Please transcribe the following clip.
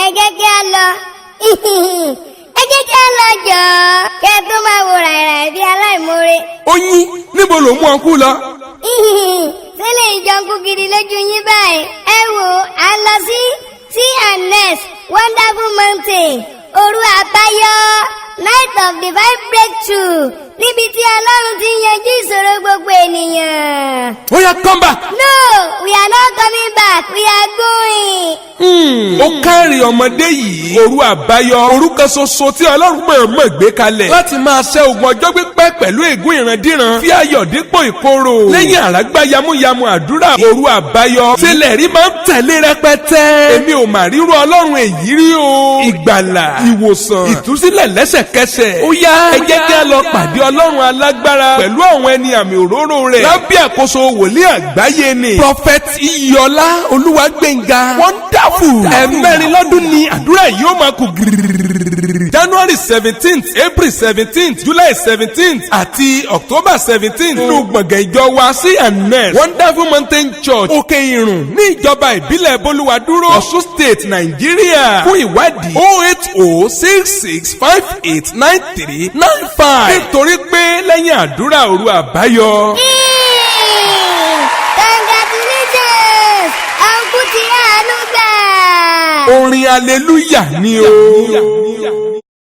Ẹ jẹ́ kí a lọ, ẹ jẹ́ kí a lọ jọ̀ọ́, kẹ́ ẹ tó máa wò ràìràì bí aláìmoore. Oyin, níbo ló mú ọkú lọ? Sílẹ̀ ìjọkú gidi lójú yín báyìí. Ẹ wò, à ń lọ sí C&S Wonderful Mountain, òru àbáyọ, Night of Divine Breakthrough, níbi tí Ọlọ́run ti ń yanjú ìṣòro gbogbo ènìyàn. Ó yá, come back. No, we are not coming back, we are going. Ó kárí ọmọdé yìí. Òru àbáyọ, orúkọ ṣoṣo tí Ọlọ́run mọ̀ọ́mọ̀ gbé kalẹ̀ láti máa ṣẹ́ ogun ọjọ́ pípẹ́ pẹ̀lú ègún ìrandíran, fi ayọ̀ dípò ìkorò. Lẹ́yìn àràgbá yamuyamu àdúrà òru àbáyọ, sílẹ̀ rí máa ń tẹ̀lé rẹpẹtẹ. Èmi ò mà ríru Ọlọ́run èyí rí o. Ìgbàlà, ìwòsàn, ìtúsílẹ̀ lẹ́sẹ̀kẹsẹ̀. Ó yá, ẹ jẹ́ kí a lọ pàdé Ọlọ́run alágbára pẹ̀lú àwọn ẹni àmì òróró rẹ̀ lábẹ́ àkóso wòlíì àgbáyé ni, Prophet Iyọlá Olúwàgbẹ̀ngà Wonderful. Ẹ̀ẹ̀mẹ́rin lọ́dún ni àdúrà yìí ó máa kú gírírí: January 17th, April 17th, July 17th àti October 17th, nínú gbọ̀ngàn ìjọ wa, C&S Wonderful Mountain Church, Òkè Ìrùn, ní ìjọba ìbílẹ̀ Bolúwadúró, Ọ̀ṣun State, Nàìjíríà. Fún ìwádìí, 08066589395. Nítorí pé lẹ́yìn àdúrà òru àbáyọ. Congratulations, uncle, ti àánú gbà. Orin hallelujah ni o.